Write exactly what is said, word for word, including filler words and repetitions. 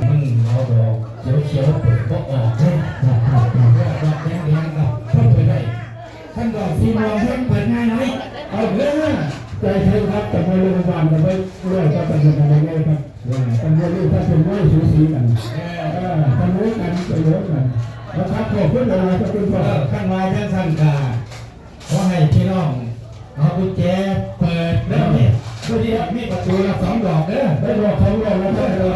มันเอาดอกเขียวๆเปิดบ่ออกเด้ ดอกแดงๆก็เพิ่นเปิดได้ คันดอกสีม่วงเพิ่นเปิดง่ายหน่อย เอาเด้อ ใจเย็นครับ แต่ไม่ลงบ้านกันไว้ด้วยครับ ตำรวจอะไรไงครับ ว่าตำรวจนี่ถ้าเป็นไม้สูสีกัน เออ เออ ตำรวจกัน ตำรวจกัน นะครับ ขอบคุณหลายๆครับคุณพ่อ เออ คันว่าจังซั่นก็ ขอให้พี่น้องเอากุญแจเปิดเด้อเนี่ย ผู้ที่มีประตูละสองดอกเด้อ ได้ดอกสองดอกแล้ว เออ ดอก